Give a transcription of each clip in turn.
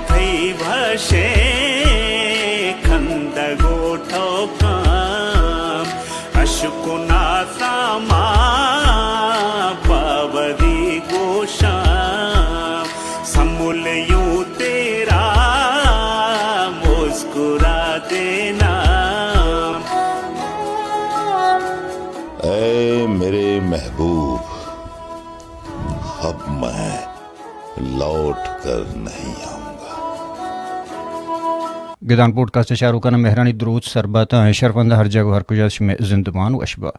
تئی وشیں کندگ ءُ ٹوکاں، اشک ءُ نازاں ما پہ وتی گوشاں، سمل یوں تیرا مسکرا دینا۔ اے میرے محبوب، اب میں لوٹ کر نہیں آؤں گا۔ گدان پوڈکاسٹ ءِ چاروکاں مہرانی دروت سر بات اَنت۔ شرفند ہر جاگہ ءُ ہر کجا شمئے زندمان وش با۔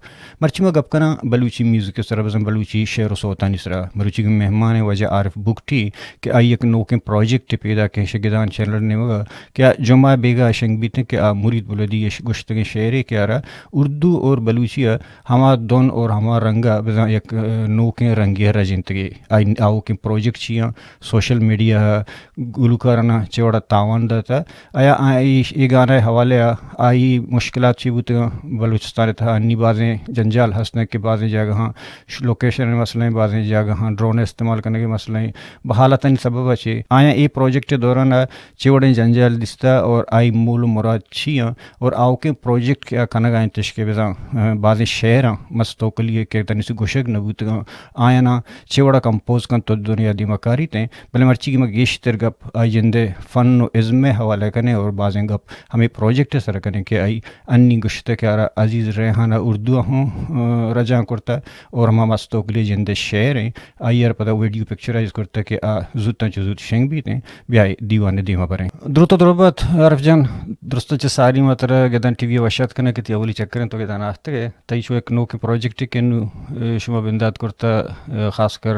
مرچی ما گپ کناں بلوچی میوزک ءِ سرا، بزاں بلوچی شعر ءُ سوتانی سرا۔ مروچی مہمان ءِ واجہ عارف بگٹی کہ آئی یک نوکیں پروجیکٹ پیداک اِنت شہ گدان چینل ءِ نیمگ ءَ کہ آ جمعہ بیگاہ شنگ بیت کہ آ مرید بلودی ءِ گوشتگیں شعرے کہ آرا اردو اور بلوچی ءَ ہما دن اور ہما رنگ ءَ بزاں یک، ءَ، نوکیں رنگے ءَ رجینتگے۔ آئی آؤکیں پروجیکٹ چی آں، سوشل میڈیا ءَ گلوکارانا چے وڑا تاوان داتا، آیا آئی اے گانا ءِ حوالے ءَ آئی مشکلات چی بوتگاں؟ بلوچستان ءِ تہا انی بازیں جنجال ہستن کہ بازیں جاگہاں ش-، لوکیشن ءِ مسئلہ ایں، بازیں جاگہاں ڈرون ءِ استعمال کنگ ءِ مسئلہ ایں، بہ حالتانی سبب ءَ چے آیاں اے پروجیکٹ ءِ دوران ءَ چے وڑیں جنجال دیستا اور آئی مول ءُ مراد چی آں؟ اور آؤکیں پروجیکٹ کہ آ کنگ ءَ انت اش کہ بزاں، ءَ، بازیں شعراں مست توکلی ءَ کہ تنی سے گوشگ نہ بوتگاں، آیاناں چے وڑا کمپوز کنت تو دنیا دیما کاریت ایں، بلے مرچی کہ ما گیشتر گپ آئی جند ءِ فن ءُ ازم ءِ حوالہ کنیں اور بازیں گپ ہمے پروجیکٹ ءِ سر کنیں کہ آئی انی گوشتہ کہ آرا عزیز ریحانہ اردو ءَ ہوں، ءَ، رجانک کرتہ اور ہما مست توکلی ءِ جند ءِ شعر ایں، آئی ءَ را پدا ویڈیو پکچرائز کرتہ کہ آ زوتاں چہ زوت شنگ بیت ایں۔ بیائے دیوان ءِ دیما بریں۔ دروت ءُ دربت عارف جان، درستاں چہ ساری ما ترا گدان ٹی وی ءَ وش آتک کناں کہ تئی اولی چکر ایں تو گدان آتکگ ئے۔ تئی چو یک نوکیں پروجیکٹے کہ نوں، ءَ، شما بندات کرتہ، ءَ، خاص کر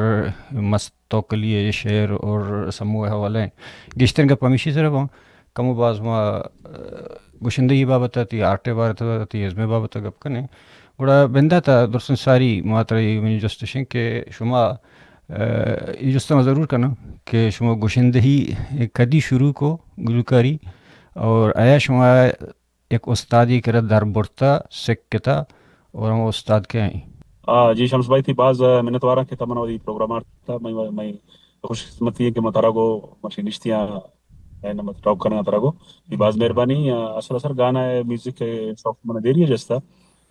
مست توکلی ءِ شعر اور سمو ءِ حوالہ ایں۔ گیشتریں گپ ہمیشی سرا باں۔ کمو باز ما، ءَ، گشندہی بابت ءَ، تئی آرٹ ءِ بابت ءَ، تئی ازم ءِ بابت ءَ گپ کنیں۔ گڑا بندات ءَ درستاں ساری ما ترا اے منی جست اش ایں کہ شما، ءَ، اے جست ءَ ما ضرور کناں کہ شما گشندہی کدی شروع کو گلوکاری اور آیا شما یک استادے کرا در برتا سکتا اور ہما استاد کئے ایں؟ آ، جی شمس بھائی، تئی باز منت واراں کہ تو منا وتی پروگرام ءَ آرتا۔ مئی، مئی خوش قسمتی ایں کہ ما ترا گوں مرچی نشتیاں، اے نمبر ٹاک کنگا ترا گوں۔ تئی باز مہربانی۔ آ، اصل اصل گانا ءِ میوزک ءِ شوق منا دیری ءَ جستا۔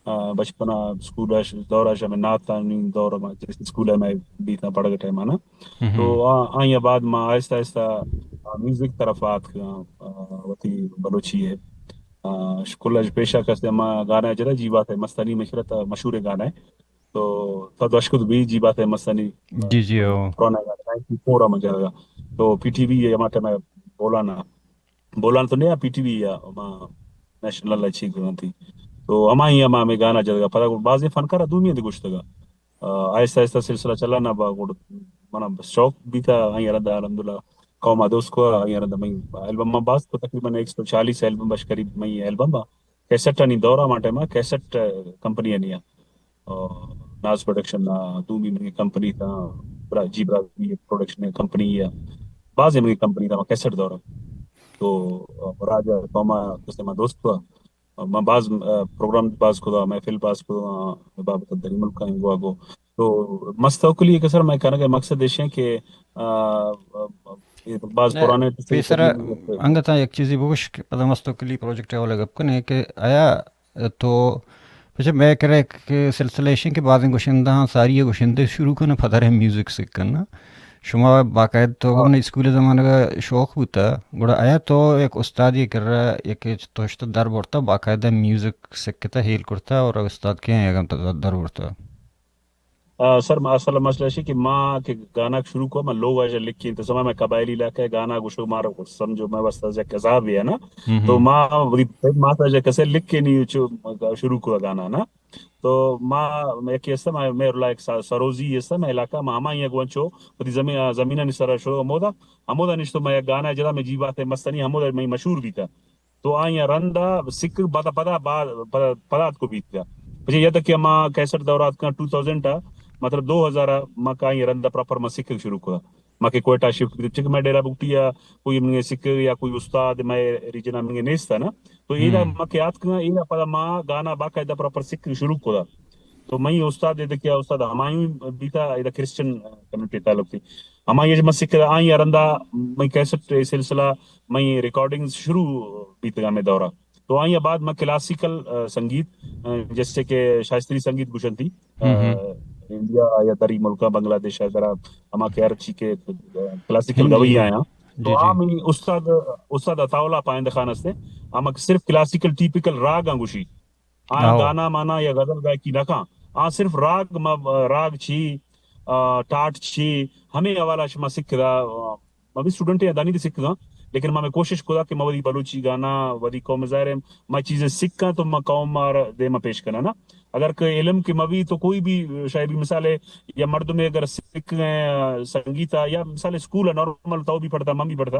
آ، بچپن ءَ اسکول ءِ دور ءَ ہمے نعتانی دور ءَ ما اسکول ءَ مئے بیتاں پڑھگ ءِ ٹائم ءَ نا۔ تو آ، آئی ءَ بعد ما آہستہ آہستہ، آ، میوزک طرف آتکاں، آ، وتی بلوچی ءِ۔ آ، اسکول ءَ پیشہ کسے ما گانا جتا جی بات ہے مستانی مشرت مشہور گانا ہے۔ تو تو دشکت بھی جی بات ہے مستانی۔ جی، جی، او۔ پرانا گانا نائنٹی فور ءَ ما جتا۔ تو پی ٹی وی ءَ ہما ٹائم ءَ بولانا بولان تو نیا پی ٹی وی یا ما نیشنل ءَ چی گرنتی۔ تو ہمائی ہما ہمیں گانا جتگا۔ پدا بازیں فنکار دومی اند گوشتگا۔ آ، آہستہ آہستہ سلسلہ چلانا با گڑ منا شوق بیتا، آئی رندا الحمدللہ قوم ءَ دوست کو، آئی رندا میں البم ما باز کو، تقریباً ایک سو چالیس البم بش قریب میں البم با۔ کیسٹ آنی دورہ ما ٹائم کیسٹ کمپنی آنی آ۔ آ، ناز پروڈکشن ءَ، دومی منی کمپنی تا، برا-، جی براوی پروڈکشن کمپنی ءَ، بازیں منی کمپنی تا ما کیسٹ دور۔ تو، آ، راج ءَ قوم ءَ کسے ما دوست کو، آ، ما باز، آ، پروگرام باز کو، محفل باز کو، آ، بابت دری ملک ءَ گوا گو۔ تو مست توکلی کسر میں کنگ ءِ مقصد ایش ہے کہ، آ، آ، آ، یہ باز نہ، پرانے پیسرا انگتا یک چیزی بگوش کہ پدا مست توکلی پروجیکٹ ءِ حوالہ گپ کنے کہ آیا تو پچے مئے کرا یک سلسلہ ایش انت کہ بازیں گشندہاں ساری ءَ گشندہ شروع کناں، پدا رہ میوزک سک کناں۔ شما باقاعدہ تو ہاں۔ گوں اسکول ءِ زمانگ ءَ شوق بوتا، گڑا آیا تو یک استادے کرا یک توشت در برتا، باقاعدہ میوزک سکتا، ہیل کرتا اور استاد کے ہیں اگم در برتا؟ آ، سر، ما اصل مسئلہ ایشی کہ ما کہ گانا شروع کو، ما لوگ اجا لکھیں، تو سما میں قبائلی علاقہ ہے، گانا گوشو مارا سمجھو، میں واسطہ جا کذاب ہے نا۔ ہم، تو ہم۔ ما وہی ماتا جا کسے لکھے نہیں، چو شروع کو گانا نا۔ تو ما، میں کہ استا، میں، میں اللہ ایک سا-، سروزی استا، میں علاقہ ما ہما یہ گونچو، وتی زمین، زمینانی سر شروع ہمودا، ہمودا نشتو میں گانا جدا، میں جی بات ہے مستنی، ہمودا میں مشہور بیتا۔ تو آئی ءَ رند ءَ سکگ پدا، پدا، با-، پدا، پدا اتکو بیتگ۔ پچے یاد کہ ما کیسٹ دور ءَ اتکاں ٹو تھاؤزنڈ ءَ، مطلب دو ہزار ءَ ما کہ آئی ءَ رند ءَ پراپر ما سکگ شروع کتا۔ ما کہ کوئٹہ شفٹ بیت، چونکہ مئے ڈیرہ بگٹی ءَ کوئی منگے سکگ یا کوئی استاد مئے ریجن ءَ منگے نیست نا۔ تو ایدا ہم۔ ما کہ آتکاں، ایدا پدا ما گانا باقاعدہ پراپر سکگ شروع کتا۔ تو مئی استاد ادا کہ استاد ہمایوں بیتا، ادا کرسچن کمیونٹی تعلق تھی۔ ہمائی اج ما سکھ آئی رندا مئی کیسٹ سلسلہ، مئی ریکارڈنگ شروع بیتگا میں دورہ۔ تو آئی بعد ما کلاسیکل، آ، سنگیت، آ، جیسے کہ شاستری سنگیت گوشنتی، آ، انڈیا یا دری ملکاں، بنگلہ دیش وغیرہ، ہما کہ ہر چی کہ، آ، کلاسیکل گوئی آیا۔ تو آ مئی استاد، استاد عطا اللہ پائندہ خان ہستے، ہما کہ صرف کلاسیکل ٹیپیکل راگ آں گوشی۔ آ گانا مانا یا غزل گائکی نہ کاں۔ آ صرف راگ ما، راگ چی، آ، ٹاٹ چی، ہمے حوالہ شما سکھ دا، آ، ما بھی اسٹوڈنٹ یا دانی دی سکھ گا، لیکن ما میں کوشش کدا کہ ما ودی بلوچی گانا، ودی قوم ظاہر ہے، ما چیزیں سکھاں تو ما قوم مار دے ما پیش کنا نا۔ اگر کہ علم کہ ما بھی تو کوئی بھی شاید بھی مثال ہے، یا مردم اگر سکھ گئے، آ، سنگیت آ، یا مثال اسکول ہے، نارمل تو بھی پڑھتا، من بھی پڑھتا،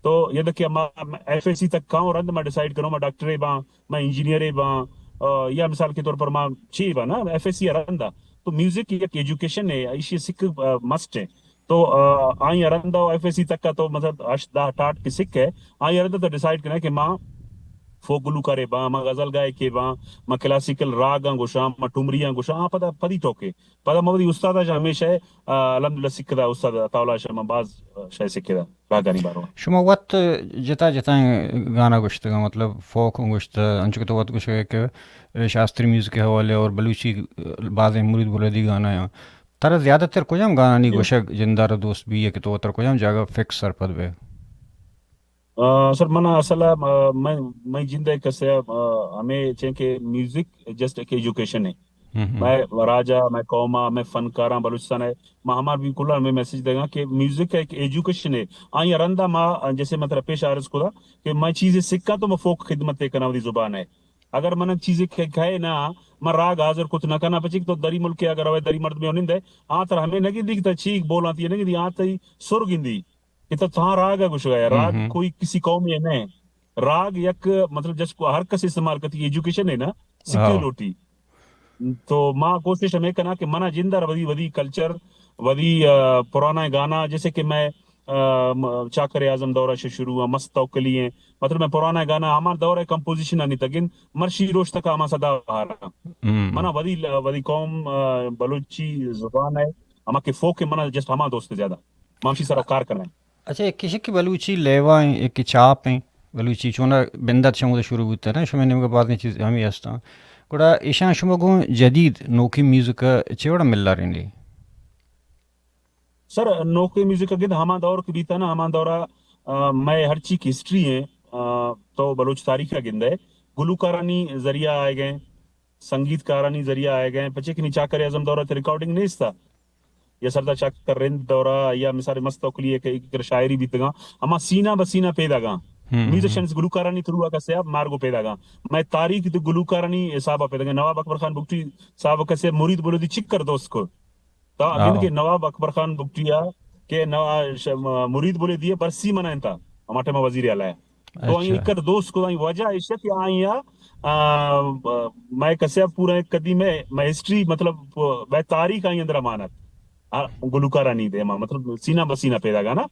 تو یہ کہ ما ایف ایس سی تک کاؤں رند ما ڈیسائیڈ کروں، ما ڈاکٹر ہے باں، ما انجینئر باں، آ، یا مثال کے طور پر ما چی باں نا، ایف ایس سی رندا۔ تو میوزک ایک ایجوکیشن ہے، ایشی سکھ، آ، مسٹ ہے۔ تو، آ، آئی رندا ایف ایس سی تک کا تو مطلب ہشت دہ ٹاٹ کے سکھ ہے، آئی رندا تو ڈیسائیڈ کرنا کہ ما فوک گلوکارے باں، ما غزل گائکے باں، ما کلاسیکل راگاں گوشاں، ما ٹمریاں گوشاں، آ پدا پدی ٹوکے۔ پدا ما ودی استاد شا ہمیشہ، آ، الحمدللہ سکھ دا استاد تعالی شا ما باز، آ، شے سکھ دا۔ راگانی بارو۔ شما وت جتا جتا گانا گوشتگا، مطلب فوک گوشتا، انچو کہ تو وت گوشگا کہ شاستری میوزک حوالے اور بلوچی بازیں مرید بلدی گانا ہیں۔ ترا زیادہ تر کجام گانا نی گوشگ جندار دوست بھی ہے کہ تو تر کجام جاگہ فکس سرپد بے؟ آ، سر، من اصل، آ، میں، میں جند ہے کسے، آ، ہمیں چاہیں کہ میوزک جسٹ ایک ایجوکیشن ہے۔ میں راجا، میں قوما، میں فنکاراں بلوچستان ہے، ما ہمار بھی کلا ہمیں میسج دے گا کہ میوزک ایک ایجوکیشن ہے۔ آئی رندا ما جیسے مطلب پیش عرض کدا کہ میں چیزیں سکھاں تو میں فوک خدمت کنا وتی زبان ہے۔ اگر من چیزیں کہ کہے نا، میں راگ حاضر کت نہ کنا، پچک تو دری ملک اگر ہوئے دری مرد میں نندے، آ تر ہمیں نگی دیکھتا چیک بولاں تی نگی دی آ تئی سر گندی۔ کہ تو تھاں راگ ء گوشگ ء، راگ کوئی کسی قومے نہ ہے۔ راگ یک مطلب جس کو ہر کس استعمال کرتی، ایجوکیشن ہے نا، سکھے لوٹی۔ تو ما کوشش ہمیں کنا کہ منا جندر ودی، ودی کلچر، ودی، آ، پرانا گانا، جیسے کہ میں، آ، م-، چاکر اعظم دورہ سے شروع ہے، مست توکلی ہیں۔ مطلب میں پرانا گانا ہمار دور ہے، کمپوزیشن آنی تگن مرشی روش تک ہما صدا بہارا۔ منا ودی ل-، ودی قوم، آ، بلوچی زبان ہے، ہما کہ فوک ہے، منا جسٹ ہما دوست زیادہ۔ ما ہمشی سرا کار کنیں۔ اچھا، ایک کشک بلوچی لیوا ہیں، ایک چاپ ہیں، بلوچی چونا بندات شمود شروع بوتا نا، شما نیمگا بازیں چیز ہمیں ہستا۔ گڑا ایشان شما گوں جدید نوکی میوزک چے وڑا ملا رہنے؟ سر، نوکی میوزک گند ہما دور کی بیتا نا، ہما دورا، آ، میں ہر چی کی ہسٹری ہیں، آ، تو بلوچ تاریخ کا گند ہے، گلوکارانی ذریعہ آئے گئے، سنگیت کارانی ذریعہ آئے گئے، پچے کنی چاکر اعظم دورہ تے ریکارڈنگ نیستا۔ یا سردار چاکر رند دورہ، یا مثال مست توکلی ہے کہ ایک شاعری بیتگاں، ہما سینہ بہ سینہ پیدا گاں۔ میوزیشنز گلوکارانی تھرو آ کسے آ مارگو پیدا گاں۔ میں تاریخ تے گلوکارانی حساب آ پیدا گاں۔ نواب اکبر خان بگٹی صاحب کسے مرید بلودی چکر دوست کو۔ تا اگن کہ نواب اکبر خان بگٹی آ کہ نوا-، ش-، مرید بلودی برسی منا انتا۔ ہما ٹائم وزیر اعلیٰ ہے۔ تو آئی اچھا۔ ایک کر دوست کو آئی وجہ ایشا کہ آئی آ، آ، میں کسے اب پورا ایک قدیم ہے، میں ہسٹری، مطلب، میں تاریخ آئی اندر امانت۔ آ، گلوکارانی دے ما، مطلب، سینہ بہ سینہ پیدا گانا۔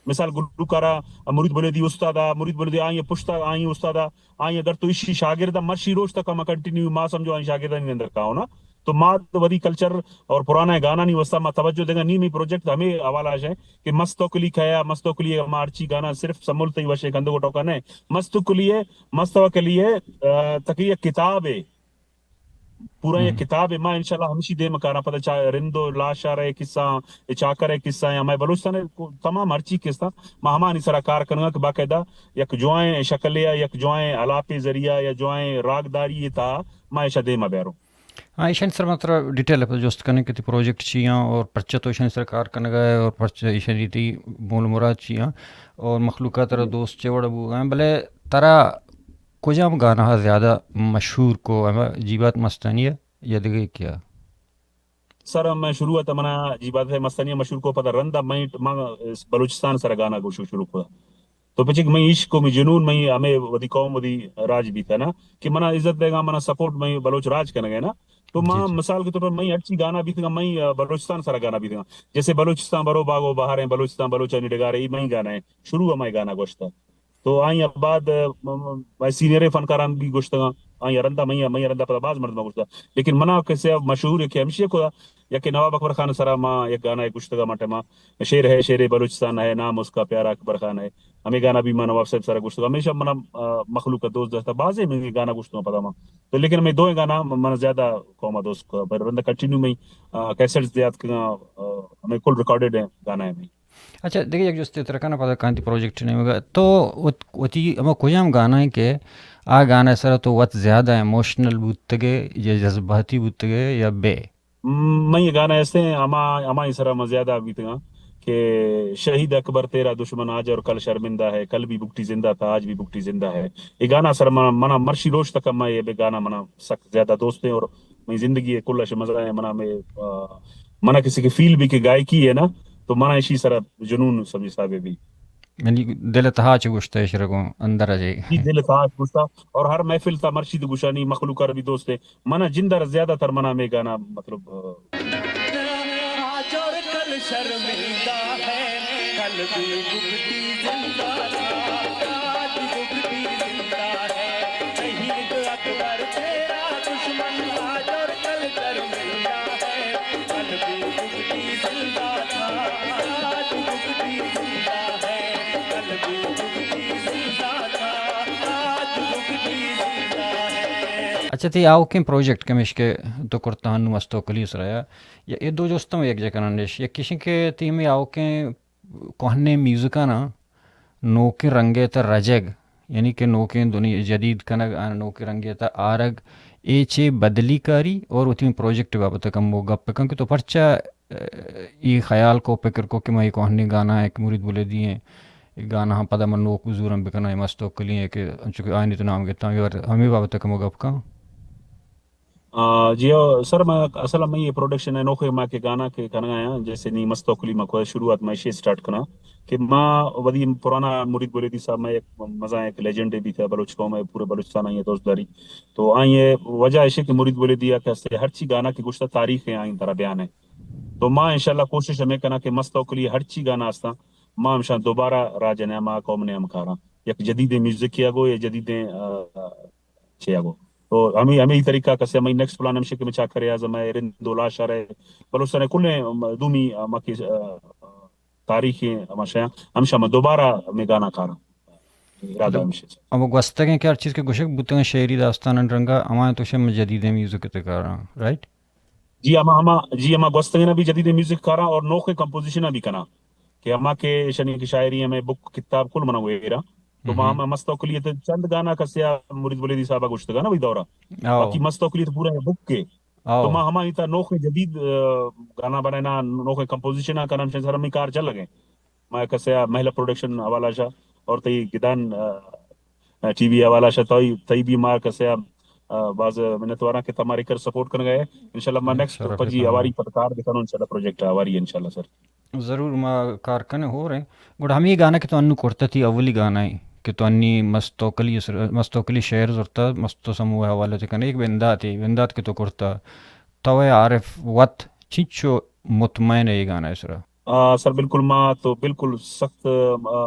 مثال، گلوکارا مرید بلیدی استادا، مرید بلیدی آئی پشتا، آئی استادا، آئی اگر تو اشی شاگردا مرشی روش تک ہم کنٹینیو ما سمجھو آئی شاگردانی اندر کاؤ نا۔ تو ما تو ودی کلچر اور پرانا گانا نی واسطہ ما توجہ دیگا نی، می پروجیکٹ ہمیں حوالہ ہے کہ مست توکلی کھایا، مست توکلی ہے، ہما ہرچی گانا صرف سمول تئی وشے کندو ٹوکا نہیں۔ مست توکلی ہے، مست توکلی ہے، آ، تکی یک کتاب ہے، پورا یک کتاب ہے۔ ما انشاءاللہ ہمشی دیم کاراں پدا چا-، رند و لاشار ہے قصہ، اے چاکر ہے قصہ، یا میں بلوچستان ہے کو-، تمام ہرچی قصہ، ما ہمانی سرا کار کنگا کہ باقاعدہ یک جوائیں شکل یا یک جوائیں الاپے ذریعہ یا جوائیں راگداری تا ما ایشا دیم بیاروں۔ ہاں، ایشانی سر ما ترا ڈیٹیل ء پد جست کنیں کہ تئی پروجیکٹ چی آں اور پرچہ تو ایشانی سر کار کنگ ء اور پرچہ ایشانی تئی مول مراد چی آں اور مخلوقات ترا دوست چے وڑ بوگ ء، بلے ترا کجام گانا ء زیادہ مشہور کو، ہما جی بات مستانی ء یا دگہ کیا؟ سر، میں شروعات منا جی بات ہے مستانی ء مشہور کو، پدا رند ء میں، ما بلوچستان سر گانا گوشو شروع کو۔ تو پچک مئی عشق و مئی جنون، مئی ہمے ودی قوم ودی راج بیتا نا، کہ منا عزت دیگا، منا سپورٹ مئی بلوچ راج کنگے نا۔ تو ما جی، جی۔ مثال کے طور پر مئی ہرچی گانا بیتگا، مئی، آ، بلوچستان سرا گانا بیتگا۔ جیسے بلوچستان برو باغو بہاریں، بلوچستان بلوچانی ڈگارے، ای مئی گانا ہے۔ شروع مئی گانا گوشتا۔ تو آئی ءَ بعد، م-، م-، مئے سینئریں فنکاراں بھی گوشتگاں، آئی ءَ رندا، مئی ءَ، مئی ءَ رندا پدا باز مردماں گوشتگ۔ لیکن منا کسے مشہور کہ ہمشی خدا، یک نواب اکبر خان سرا ما یک گانا گوشتگا، ما ٹائما شیر ہے، شیر بلوچستان ہے، نام اس کا پیارا اکبر خان ہے۔ ہمیں گانا بھی ما نواب صاحب سرا گوشتگا۔ ہمیشہ منا، آ، مخلوق دوست داشتا، بازیں میں گانا گوشتگا پدا ما۔ تو لیکن ہمیں دوئیں گانا منا زیادہ قوم دوست کو، پر رندا کنٹینیو میں، آ، کیسٹس دیات کہ، آ، ہمیں کل ریکارڈڈ ہیں گانا ہے میں۔ اچھا، دگہ یک جستے ترا کناں، پدا کانتی پروجیکٹ نیمگا۔ تو وت-، وتی ہما کجام گانا ہیں کہ آ گانا سرا تو وت زیادہ ایموشنل بوتگے یا جذباتی بوتگے یا بے؟ من یہ گانا ہستے ہیں، ہما، ہما سرا من زیادہ بیتگاں کہ شہید اکبر تیرا دشمن آج اور کل شرمندہ ہے، کل بھی بگٹی زندہ تھا، آج بھی بگٹی زندہ ہے۔ یہ گانا سر منا، منا مرشی روش تک میں یہ گانا منا سک زیادہ دوست ہیں اور میں زندگی ہے کل اش مزہ ہے منا میں، آ، منا کسی کے فیل بھی کہ گائکی ہے نا، تو منا اسی سرا جنون سمجھ صاحب بھی۔ یعنی دل تہا چہ گوشتہ عشرگوں اندر جے۔ جی، دل تہا چہ گوشتہ۔ اور ہر محفل تا مرشی تو گوشانی مخلوق بھی دوست ہے۔ منا جندر زیادہ تر منا میں گانا مطلب، آ، آج اور کل شرمندہ ہے، کل بھی بگٹی زندہ تھا، آج بگٹی زندہ ہے۔ شہید اکبر تیرا دشمن آج اور کل شرمندہ ہے، کل بھی بگٹی زندہ تھا، آج بگٹی زندہ ہے، کل بھی بگٹی زندہ تھا، آج بگٹی زندہ ہے۔ اچھا، تئی آؤکیں پروجیکٹ کمیش کہ تو کرتا ہنو مستو کلی سرا یا، یا اے دو جستم یک جا کنن اش، یک کشن کہ تئی ہمیں آؤکیں کوہنیں میوزکانا نوکیں رنگے تہ رجگ، یعنی کہ نوکیں دنیا جدید کنگ، آ نوکیں رنگے تہ آرگ، اے چے بدلی کاری اور وتی پروجیکٹ بابت کمو گپ کن کہ تو پرچا، اے، اے خیال کو، پکر کو کہ ما اے کوہنیں گانا ہیں کہ مرید بلیدی ہیں، اے گانا ہم پدا من نوک زورم بکناں، اے مستوکلی ہیں کہ انچو کہ آئینی تو نام گتا ہمیں بابت کمو گپ کن۔ آ، جی ہو، سر، ما اصل میں یہ پروڈکشن ہے نوخے ما کے گانا کے کنگا ہیں، جیسے نی مستوکلی ما کو شروعات میں شے سٹارٹ کنا کہ ما ودی پرانا مرید بلیدی صاحب میں ایک مزہ ایک لیجنڈ بھی تھا بلوچ قوم ہے، پورے بلوچستان آئی دوست داری۔ تو آئی وجہ ایشے کہ مرید بلیدی کہ ہستے ہر چی گانا کی گوشتا تاریخ ہے آئی طرح بیان ہے۔ تو ما انشاءاللہ کوشش ہمیں کنا کہ مستوکلی ہر چی گانا ہستا، ما ہمشان دوبارہ راج نے ما قوم نے ہم کارا یک جدید میوزک کیا گو یا جدید، آ، چیا گو۔ تو ہمیں، ہمیں طریقہ کسے ہمیں نیکسٹ پلان ہمشے کہ مچا کرے از ہمیں رند دولا شہر ہے، بلوچستان ہے کلیں دومی، آ، ما کی، آ، تاریخ ہے ہمشہ، ہمشہ میں دوبارہ میں گانا کارا۔ ارادہ ہمشے۔ اب گوستگیں کہ ہر چیز کہ گوشگ بوتگیں شعری داستان رنگا ہمائیں تو شم جدید میوزک تے کارا، رائٹ؟ جی، ہما، ہما، جی، ہما گوستگیں بھی جدید میوزک کارا اور نوخے کمپوزیشن بھی کنا۔ کہ ہما کہ ایشانی کہ شاعری ہمیں بک کتاب کل منا ویرا۔ تو ما ہم مستوکلیت چند گانا کسیا مرید بلیدی صاحب گوشتگا نا وہی دورا۔ آؤ۔ باقی مستوکلیت پورا ہے بک کے۔ آؤ۔ تو ما ہما ایتا نوخ جدید، آ، گانا بنائنا، نوخ کمپوزیشن کنم شن سر ہمیں کار چل لگے۔ ما کسیا مہلا پروڈکشن حوالہ شا اور تئی گدان، آ، ٹی وی حوالہ شا تئی، تئی بھی ما کسیا، آ، باز منتواراں کہ تماری کر سپورٹ کرنے گئے۔ انشاءاللہ ما نیکسٹ پجی ہواری پتکار دکھانو انشاءاللہ پروجیکٹ ہواری انشاءاللہ سر۔ ضرور ما کار کنے ہو رہے۔ گڑا ہمیں گانا کہ تو انو کرتا تھی اولی گانا ہے کہ تو انی مستوکلی سر-، مستوکلی شعر زرتا مستو سمو حوالے تے کنے ایک بندات ہے، بندات کہ تو کرتا تو اے عارف وت چنچو مطمئن ہے یہ گانا ہے سرا؟ آ، سر بالکل ما تو بالکل سخت، آ،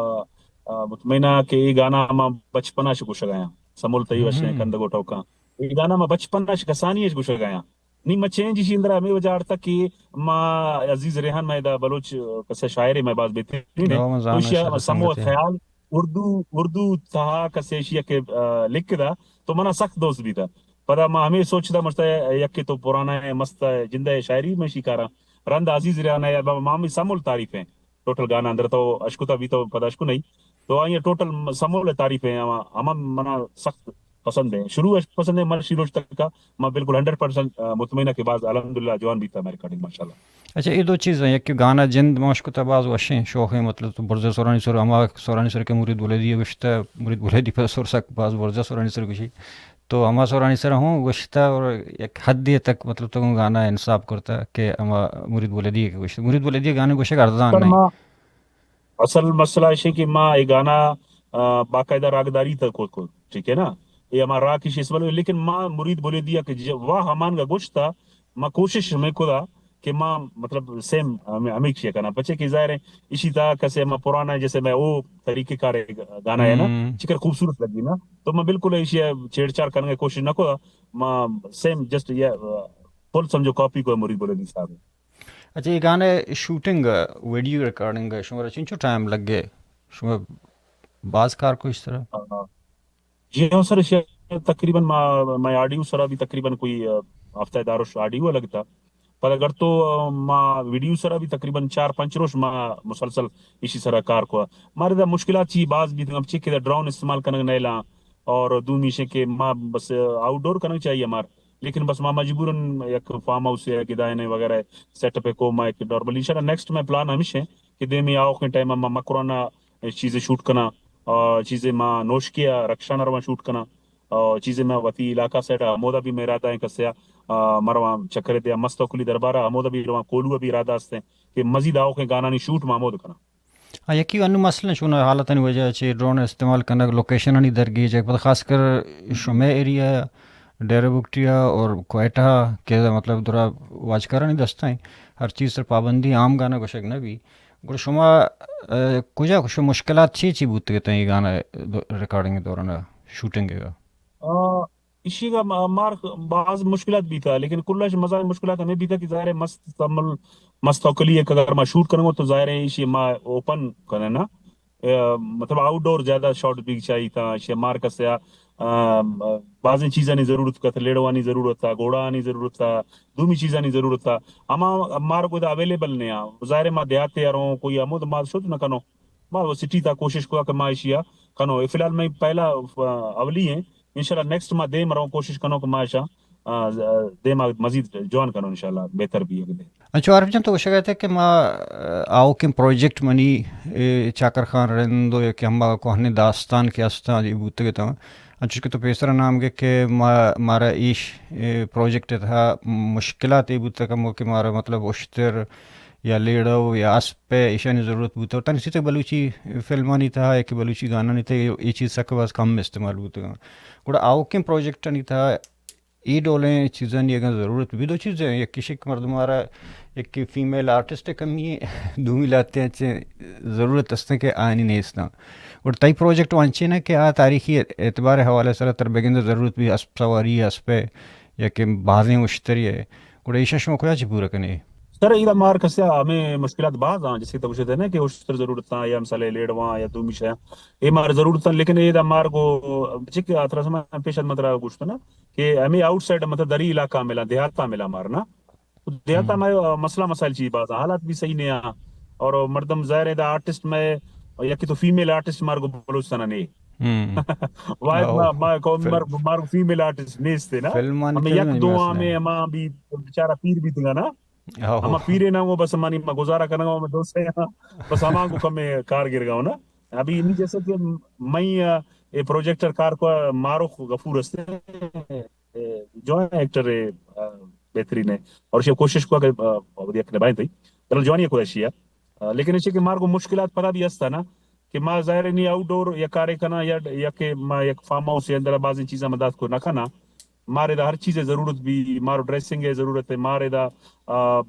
آ، مطمئن ہاں کہ یہ گانا ما بچپنا شکو شگایا سمول تئی وشیں کندگو ٹوکاں۔ یہ گانا ما بچپنا شکسانی اش گوشگایا۔ نی ما چینج ایشی اندرا ہمے وجہ آڑتا کہ ما عزیز ریحان ما ادا بلوچ کسے شاعرے ما باز بہترین ہے۔ تو ایشی سمو خیال اردو، اردو تہا کسے ایشی کہ، آ، لکھ دا تو منا سخت دوست بیتا۔ پدا ما ہمے سوچ دا مشتا یک کہ تو پرانا ہے، مست ہے، جندہ ہے، شاعری میں شکارا۔ رند عزیز ریحان ہے، ما ہمے سمول تعریف ہیں۔ ٹوٹل گانا اندر تو اشکتا بھی تو پدا اشکو نہیں۔ تو آئی ٹوٹل سمول تعریف ہیں، ہما، ہما منا سخت پسند ہے۔ شروع اش پسند ہے، مرشی روش تک کا ما بالکل ہنڈریڈ پرسینٹ، آ، مطمئن ہے کہ باز الحمدللہ جوان بیتا ہمیں ریکارڈنگ ماشاءاللہ۔ اچھا، یہ دو چیز ہیں، یک کہ گانا جند مشکتا باز وشیں، شوخیں، مطلب تو برزے سورانی سر، ہما سورانی سر کہ مرید ولدی گوشتا، مرید ولدی پر سر سک باز برزے سورانی سر گوشی۔ تو ہما سورانی سر ہوں گوشتا اور یک حدے تک مطلب تو گانا انصاف کرتا کہ ہما مرید ولدی کہ گوشتا۔ مرید ولدی گانے گوشے ارزان نہیں۔ اصل مسئلہ ایش ہے کہ ما یہ گانا، آ، باقاعدہ راگداری تک کو، کو، ٹھیک ہے نا؟ یہ ہمارا راگ کی شیش بلو، لیکن ما مرید بولیدی کہ ج-، واہ ہمان کا گوشتا، ما کوشش میں خدا کہ ما مطلب سیم ہمیں ہمیں کشی کناں، پچے کہ ظاہر ہے اسی تا کسے ما پرانا جیسے میں او طریقے کار گانا ہے نا، چکر خوبصورت لگی نا، تو میں بالکل اسی چھیڑ چھاڑ کرنے کی کوشش نہ کو، ما سیم جسٹ یہ فل سمجھو کاپی کو مرید بلوچی صاحب۔ اچھا، یہ گانے شوٹنگ، ویڈیو ریکارڈنگ شمارا چنچو ٹائم لگے؟ شما باز کار کو اس طرح؟ جی ہاں سر، تقریباً ما میں آڈیو سرا بھی تقریباً کوئی ہفتہ داروش آڈیو لگتا۔ پر اگر تو ما ویڈیو سرا بھی تقریباً چار پنچ روش ما مسلسل اسی سرا کار کو۔ مارے دا مشکلات چی باز بھی تنگ چی کہ ڈرون استعمال کنگ نیلا، اور دومی شے کہ ما بس آؤٹ ڈور کنگ چاہیے ہمار، لیکن بس ما مجبوراً یک فارم ہاؤس یا گدائے نے وغیرہ سیٹ اپ کو ما ایک نارملی انشاءاللہ نیکسٹ میں پلان ہمیش ہے کہ دیمی آؤ کے ٹائم ما مکرانا چیزیں شوٹ کنا، اور چیزیں ما نوشکیا رکشان رواں شوٹ کنا، اور چیزیں ما وتی علاقہ سیٹ ہمودا بھی میرا دائیں کسیا مرواں چکر دیا مست اوکلی دربارہ ہمودا بھی رواں کولو بھی ارادہ ہستیں کہ مزید آؤ کے گانانی شوٹ ما ہمود کنا۔ آ، یکی انو مسئلہ چون حالتانی وجہ چہ ڈرون استعمال کنگ، لوکیشنانی درگیجگ، پدا خاص کر شمے ایریا ڈیرہ بگٹی ء اور کوئٹہ ء کہ مطلب درا واجکارانی دست ء ہر چیز سر پابندی عام گانا گوشگ نہ بی۔ گڑا شما، ء، کجا شو مشکلات چی چی بوتگ اتاں اے گانا دو-، ریکارڈنگ دوران ء، شوٹنگ ء؟ آ، ایشی کا ما-، مار باز مشکلات بیتا، لیکن کلش مزن مشکلات ہمیں بیتا کہ ظاہر ہے مست تمل، مست توکلی ہے کہ اگر ما شوٹ کرنگو تو ظاہر ہے ایشی ما اوپن کرنا نا۔ اے، مطلب آؤٹ ڈور زیادہ شاٹ بیگ چاہی تھا، ایشی مار کسیا، آ، بازیں چیزانی ضرورت کا تھا، لیڑوانی ضرورت تھا، گھوڑانی ضرورت تھا، دومی چیزانی ضرورت تھا۔ اما مار کو اویلیبل نہیں آ۔ ظاہر ہے ما دیہاتے آ رہوں، کوئی ہمود ما شد نہ کنو۔ ما وہ سٹی تا کوشش کو کہ ما ایشیا کنو۔ فی الحال میں پہلا، آ، اولی ہیں۔ انشاءاللہ نیکسٹ ما دیم رہوں کوشش کنو کہ ما ایشا، آ، دیم آ مزید جوان کنو انشاءاللہ بہتر بھی ہے۔ انچو عارف جان تو گوشگ ء کہ ما، آ، آؤکیں پروجیکٹ منی، اے، چاکر خان رند و یا کہ ہما کوہنیں داستان کہ استاں اے بوتگ اتاں۔ انچوش کہ تو پیسرا نام گے کہ ما، مارا ایش، اے، پروجیکٹ ء تہا مشکلات اے بوتگ کمو کہ مارا مطلب اشتر یا لیڑو یا اسپ ء ایشانی ضرورت بوتگ۔ تنی سیتک بلوچی فلمانی تہا یا کہ بلوچی گانانی تہا اے چیز سک باز کم استعمال بوتگ۔ گڑا آؤکیں پروجیکٹانی تہا اے ڈولیں چیزانی اگاں ضرورت بی، دو چیزیں، یک کشک مردم آرا یک فیمیل آرٹسٹ کمی ہے، دومی لاتے ہیں چے ضرورت ہستیں کہ آنی نیستاں۔ اور تئی پروجیکٹ وانچے نہ کہ آ تاریخی اعتبار حوالے سر تر بگند ضرورت بھی اسپ سواری، اسپ ہے یا کہ بازیں اشتری ہے۔ گڑا ایشاں شما کجا چہ پورا کنے؟ سر، ایدا مار کسیا ہمیں مشکلات باز آں، جیسے تو گوشتے نا کہ اشتر ضرورت آں یا مثالے لیڑواں یا دومی شے، اے مار ضرورت آں، لیکن ایدا مار کو چک آترا سما پیش مترا گوشت نا کہ ہمیں آؤٹ سائڈ مطلب دری علاقہ ملا، دیہاتا ملا مار نا۔ تو دیہاتا میں مسئلہ مسائل چی باز آں، حالات بھی صحیح نہیں آں۔ اور مردم ظاہر ہے دا آرٹسٹ میں یکی تو فیمیل آرٹسٹ مار کو بلوچستان نے۔ واحد ما، ما قوم مار، مار فیمیل آرٹسٹ نیستے نا۔ ہمیں یک دو آں میں ہما بھی بیچارہ پیر بھی تنگا نا۔ ہما پیرے نا وہ بس ہمانی ما گزارا کرنا وہ میں دوست ہیں۔ بس ہما کو کم کار گر گا نا۔ ابھی نہیں جیسے کہ میں، آ، اے پروجیکٹر کار کو ماروخ غفور ہستے، اے، جو ہے ایکٹر ہے، آ، بہترین ہے۔ اور اسے کوشش کو کہ، آ، ودی ایک نبھائیں تھی۔ چلو جوانی ہے کوئی ایشی ہے۔ آ، لیکن اسے کہ مار کو مشکلات پتہ بھی ہستا نا۔ کہ ما ظاہر ہے نی آؤٹ ڈور یا کارے کناں یا، یا کہ ما یک فارم ہاؤس یا اندر بازیں چیزاں ما دات کو نہ کناں۔ مارے دا ہر چیزے ضرورت بھی، مارو ڈریسنگ ہے ضرورت ہے، مارے دا، آ،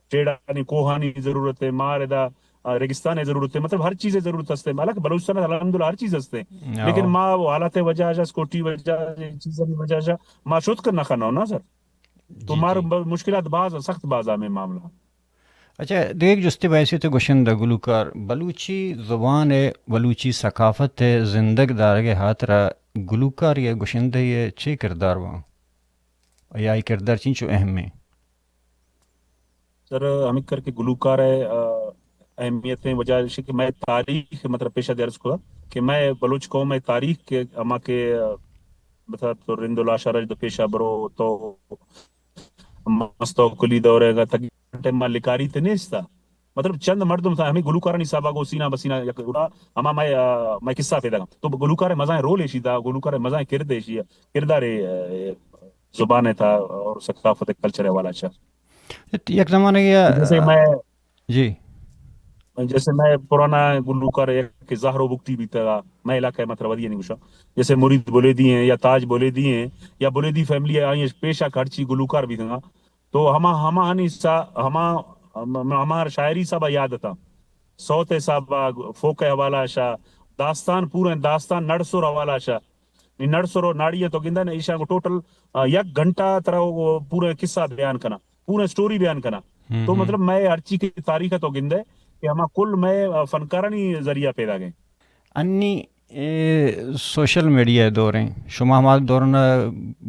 ٹیڑانی کوہانی ضرورت ہے، مارے دا، آ، ریگستان ہے ضرورت ہے، مطلب ہر چیزے ضرورت ہستے۔ حالانکہ بلوچستان الحمدللہ ہر چیز ہستے۔ لیکن ما وہ حالات وجہ جا، سکیورٹی وجہ جا، چیزانی وجہ جا، ما شد کر نہ کناں نا سر۔ تو مار ب-، مشکلات باز، سخت باز ہمیں معاملہ۔ اچھا، دگہ یک جستے بحیثیت گشندہ گلوکار، بلوچی زبان ء بلوچی ثقافت ء زندگ دارگ ء ہاترا گلوکاری ء گشندہ ء چے کردار باں؟ یا ای کردار چنچو اہم ء؟ سر، ہمیں کر کے گلوکار ء، آ، اہمیت ء وجہ اش کہ میں تاریخ مطلب پیشہ درس کو کہ میں بلوچ قوم ء تاریخ کے ہما کے، آ، بتا تو رند و لاشارا جو پیشہ برو تو مستوکلی دور ء تقریباً ٹائم ما لکاری تے نیستا۔ مطلب چند مردم تھا ہمیں گلوکارانی حساب گو سینا بسینا یک گڑا ہما مئے، آ، مئے قصہ پیدا۔ تو گلوکار مزائیں رول ایشی دا، گلوکار مزائیں کرد ایشی، کردار، آ، زبان تھا اور ثقافت کلچر حوالہ چا۔ یک زمانے یہ، جیسے میں جی۔ جیسے میں پرانا گلوکار ایک زہرو بگٹی بھی تھا، میں علاقہ مطلب ودی نہیں گوشا۔ جیسے مرید بولیدی ہیں یا تاج بولیدی ہیں یا بولیدی فیملی آئی ہیں، پیشہ کھڑچی گلوکار بھی تھا۔ تو ہما، ہما ہنی سا، ہما، ہما شاعری صاحب یاد تھا، صوت صاحب، فوک حوالہ شا، داستان، پورے داستان نڑسر حوالہ شا۔ نی نڑسر و ناڑی تو گندے نا، ایشاں کو ٹوٹل، آ، یک گھنٹہ ترا وہ پورے قصہ بیان کنا، پورے سٹوری بیان کنا۔ تو مطلب میں ہر چیز کی تاریخ تو گندے کہ ہما کل میں، آ، فنکارانی ذریعہ پیدا گئے۔ انی اے سوشل میڈیا ءِ دور ایں۔ شما ہما دور نا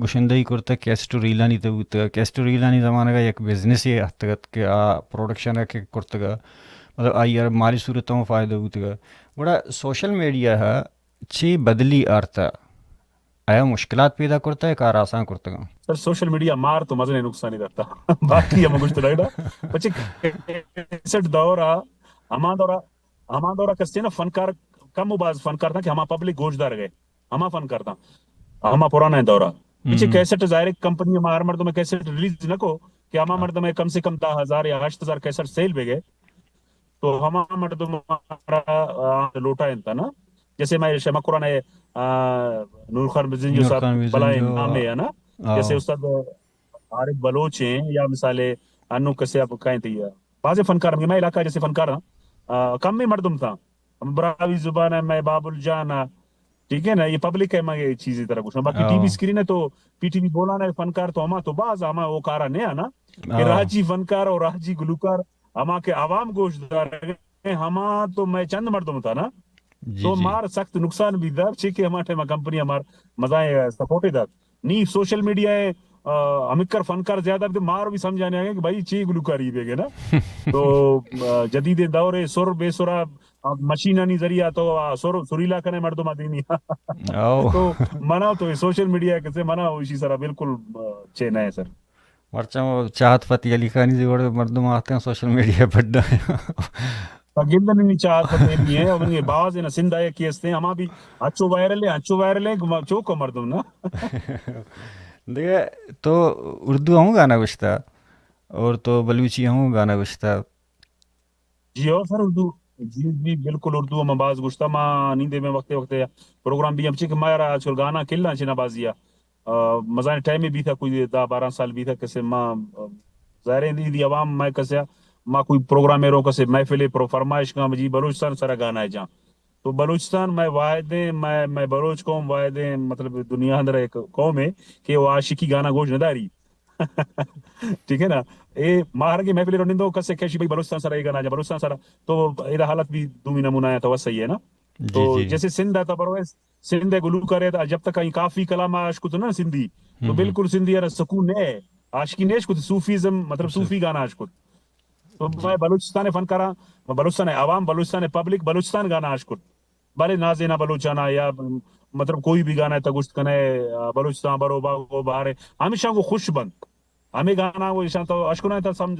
گشندہی کرتگ، کیسٹ و ریلانی تہ بوتگ۔ کیسٹ و ریلانی زمانگ ءَ یک بزنسے اتکگ ات کہ آ پروڈکشن ءَ کہ کرتگ ءَ، مطلب آئی ءَ مالی صورت ءَ ہم فائدہ بوتگ ءَ۔ گڑا سوشل میڈیا ءَ چے بدلی آرتہ؟ آیا مشکلات پیدا کرتہ یا کار آسان کرتگ؟ سر، سوشل میڈیا مار تو مزنیں نقصانی داتا۔ باقی ہم گوشت لگڑا۔ پچے کیسٹ دور ءَ، ہما دور ءَ ہما دور ءَ کسے نا فنکار، کم و باز فنکار تھا کہ ہما پبلک گوشدار گئے، ہما فنکار تھا، ہما پرانا دور ءَ۔ پچے کیسٹ ظاہر ہے کمپنی، ہما ہر مردم کیسٹ ریلیز نہ کو کہ ہما مردم کم سے کم دہ ہزار یا ہشت ہزار کیسٹ سیل بہ گئے، تو ہما مردم ہمارا، آ، لوٹا انت نا۔ جیسے میں شما قرآن ہے، آ، نور خان بزنجو صاحب بلائیں نام ہے نا۔ جیسے استاد عارف بلوچ ہیں یا مثال ہے انو کسے آپ کہیں تھی، بازیں فنکار، ہمے علاقہ جیسے فنکار ہاں، آ، کم میں مردم تھا۔ ہم براہوئی زبان ہے، میں بابل جان ہے، ٹھیک ہے نا، یہ پبلک ہے، میں یہ چیزیں طرح گوشاں۔ باقی ٹی وی اسکرین ہے تو پی ٹی وی بولانا ہے فنکار تو ہما تو باز ہما وہ کارا نہیں آنا کہ راجی فنکار اور راجی گلوکار ہما کہ عوام گوش دار ہما تو میں چند مردم تھا نا۔ تو مار سخت نقصان بھی دار چی کہ ہما ٹائم کمپنی ہمار مزائیں سپورٹ دات۔ نی سوشل میڈیا ہے، آ، ہمکر فنکار زیادہ بھی مار بھی سمجھانے آئے کہ بھائی چی گلوکاری بہ گئے نا۔ تو، آ، جدید دور ہے، سر بے سرا، آ، مشینانی ذریعہ تو، آ، سر، سریلا کنے مردم آدینی۔ تو منا تو سوشل میڈیا کسے منا اسی سرا بالکل، آ، چے نہ ہے سر۔ مرچاں چاہت فتح علی خانی جی وڑ مردم آتے ہیں سوشل میڈیا پر ڈائیں۔ گندن نی چاہت فتح علی ہیں، اور یہ باز ہیں سندھ آئے کیس ہیں، ہما بھی اچو وائرل ہیں، اچو وائرل ہیں، چوک مردم نا۔ دیگہ تو اردو ہوں گانا گشتا اور تو بلوچی ہوں گانا گشتا۔ جی ہو سر، اردو، جی، جی، بالکل اردو ہم باز گشتا۔ ما نیندے میں وقتے وقتے پروگرام بھی ہم چک مارا آج کل گانا کلا چنا بازیا۔ آ، مزائیں ٹائمے بیتا، کوئی دہ بارہ سال بیتا کسے ما، آ، ظاہر ہے دی، دی عوام میں کسے ما کوئی پروگرام رو کسے محفل پرو فرمائش کا جی بلوچستان سرا گانا ہے جان۔ تو بلوچستان میں واحد ہیں، میں، میں بلوچ قوم واحد ہیں، مطلب دنیا اندر ایک قوم ہے کہ وہ عاشقی گانا گوش نداری۔ ٹھیک ہے نا؟ اے ماہر کے محفل رو نندو کسے کہشی بھائی بلوچستان سرا یہ گانا جا بلوچستان سرا، تو ادا حالت بھی دومی نمونہ ہے تو صحیح ہے نا؟ تو جیسے سندھ آتا برو سندھ ء گلوکار ء جب تک آئی کافی کلام ء اشکت نہ سندھی، تو بالکل سندھی ء را سکون نہ ہے۔ عاشقی نہ اشکت، صوفیزم، مطلب صوفی گانا اشکت۔ تو میں بلوچستان ء فنکاراں، بلوچستان ء عوام، بلوچستان ء پبلک، بلوچستان گانا اشکت۔ بلے نازینا بلوچانا یا مطلب کوئی بھی گانا ء تہ گوشت کنے، بلوچستان برو باغو بہارے، ہمیشاں گوں خوش بنت۔ ہمے گانا و ایشاں تو اشکناں تا سمجھ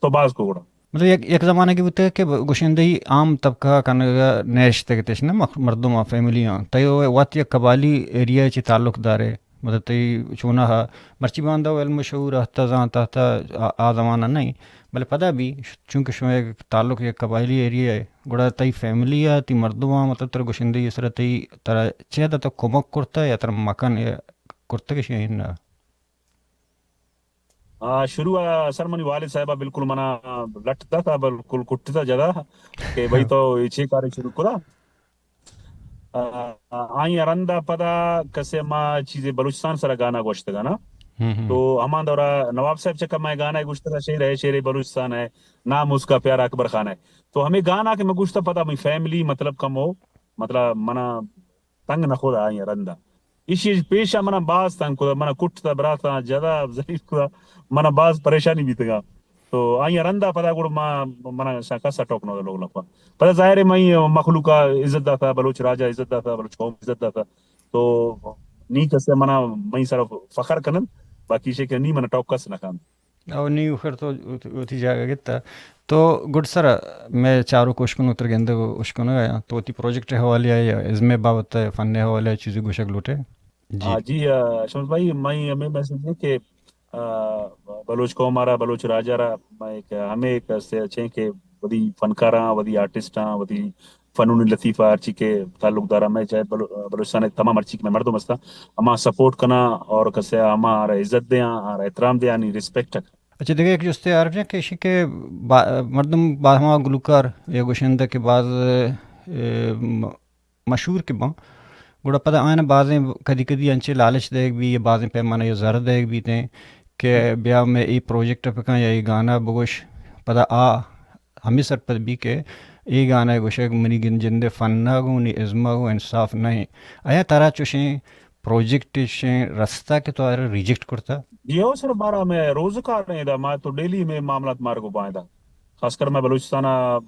تو باز کو گڑا۔ مطلب یک، یک زمانگے بوتگ کہ گشندہی عام طبقہ کنگ ء نیشتگ اتش نہ مخ-، مردم آ فیملی آں۔ تئی وت یک قبائلی ایریا چی تعلق دارے۔ مطلب تئی چوناہا مرچی باندا و علم و شعور اہتا زانت اہتا آ، آ زمانہ نہیں۔ بلے پدا بھی ش-، چونکہ شما یک تعلق یک قبائلی ایریا ہے، گڑا تئی فیملی آ، تئی مردم آ، مطلب ترا گشندہی سر تئی ترا چہ حد تک کمک کرتا یا ترا مکن کرتگ شی نہ؟ آ، شروع ء سر منی والد صاحب ء بالکل منا لٹ داتا، بالکل کٹتا جدا کہ بھائی تو یہ چے کارے شروع کرا۔ آ، آئی رندا پدا کسے ما چیزے بلوچستان سرا گانا گوشتگا نا۔ تو ہما دورا نواب صاحب چکا میں گانا گوشتگا شعر ہے، شعر بلوچستان ہے، نام اس کا پیارا اکبر خان ہے۔ تو ہمیں گانا کہ میں گوشتا پدا میں فیملی مطلب کم ہو، مطلب منا تنگ نہ خدا آئی رندا۔ ایشی پیشا منا باز تنگ کدا، منا کٹتا براتاں جدا ذلیل کدا، منا باز پریشانی بیتگا۔ تو آئی رندا پدا گڑ ما، منا شا کسا ٹوک نہ لوگ لگا۔ پدا ظاہر ہے مئی مخلوقا عزت داتا، بلوچ راجا عزت داتا، بلوچ قوم عزت داتا۔ تو نی کسے منا مئی سر فخر کنن، باقی شے کہ نی منا ٹوک کس نہ کن۔ او نی خیر تو وتی، وتی جاگہ گتا۔ تو گڈ سر میں چارو کوشکن اتر گندگ اشکنگ آیا۔ تو وتی پروجیکٹ حوالے آیا، ازم بابت فن حوالے چیزی گوشگ لوٹے؟ جی۔ آ، جی، آ، شمس بھائی، میں ہمیں میسج ہے کہ، آ، بلوچ قوم آ را، بلوچ راج آ را، میں ایک ہمیں ایک سے اچھے کہ ودی فنکاراں، ودی آرٹسٹاں، ودی فنون لطیفہ ہرچی کہ تعلق دارا میں چاہے بلو-، بلوچستان تمام ہرچی کہ میں مردم ہستا، ہما سپورٹ کنا اور کسے ہما آ را عزت دیاں، آ را احترام دیاں، آنی ریسپیکٹ اچھا، دگہ یک جستے عارف جان کہ ایشی کہ با-، مردم با-، ہما گلوکار یا گوشندہ کہ باز، اے، م-، مشہور کہ باں، گڑا پدا آیان بازیں کدی کدی انچے لالچ دئیگ بی یا بازیں پیمانہ یا زر دئیگ بیتیں کہ بیا مئے اے پروجیکٹ بکن یا اے گانا بگوش، پدا آ ہمے سرپد بی کہ اے گانا ء گوشگ منی گن جند ء فن ء گوں، منی ازم ء گوں انصاف نہ انت۔ آیا ترا چوشیں پروجیکٹ چوشیں رستہ کہ تو آرا ریجیکٹ کرتا؟ جی ہو سر، بارہ میں روزگار ہیں دا، ما تو ڈیلی میں معاملات مار کو بائیں دا۔ خاص کر میں بلوچستان ء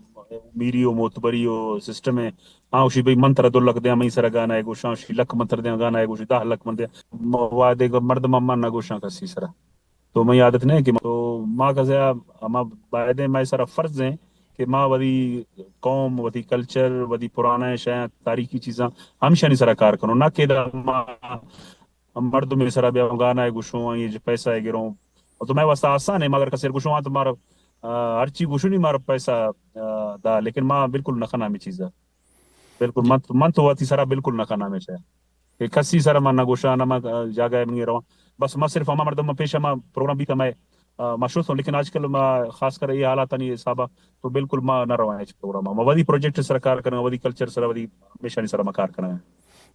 میری و معتبری و سسٹم ہے۔ ہاں، اشی بھئی من ترا دو لکھ دیاں، منی سرا گانا ہے گوشاں، اشی لکھ من ترا دیاں گانا ہے گوشی، دہ لکھ من دیاں۔ وعدے مردم من نہ گوشاں کسی سرا۔ تو منی عادت نہ کہ تو ما کسے ء ہما بایدیں مئے سرا فرض ہیں کہ ما وتی قوم، وتی کلچر، وتی پرانے شیاں، تاریخی چیزاں ہمشانی سرا کار کنوں، نہ کہ دا ما مردم سرا بیا گانا ء گوشوں، آئی پیسہ ء گروں۔ تو مئے واسطہ آسان ہے، مگر کسے گوشوں تو مار، آ، ہرچی گوشنی مار پیسہ، آ، دا، لیکن ما بالکل نہ کناں ہمے چیزا۔ بالکل، من، من تو وتی سرا بالکل نہ کناں ہمیشہ۔ کہ کسی سرا من نہ گوشاں، نہ من جاگہ منی رواں۔ بس ما صرف ہما مردم، ما پیش ہما پروگرام بیتا مئے، آ، ما شوتوں، لیکن آج کل ما خاص کر اے حالاتانی حسابا تو بالکل ما نہ رواں ہچ پروگرام۔ ما ودی پروجیکٹ سرا کار کناں، ودی کلچر سرا، ودی ہمیشانی سرا ما کار کناں۔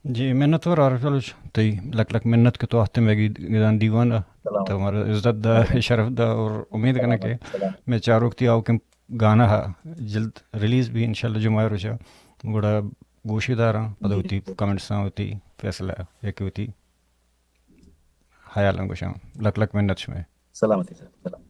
جی، منت وار عارف بلوچ، تئی لک لک منت کہ تو آتے مئے گدان دیوان ء، سلام۔ تو ہمارا عزت دا، شرف دا، اور امید کناں کہ سلام۔ مئے چاروک تئی آؤکیں گانا ہا جلد ریلیز بی انشاءاللہ جمعہ روچا۔ گڑا گوشی داراں، پدا جی۔ وتی کمنٹس آں، وتی فیصلہ یا کہ وتی خیال آں گوشاں۔ لک لک منت شمئے۔ سلامتی سر، سلام۔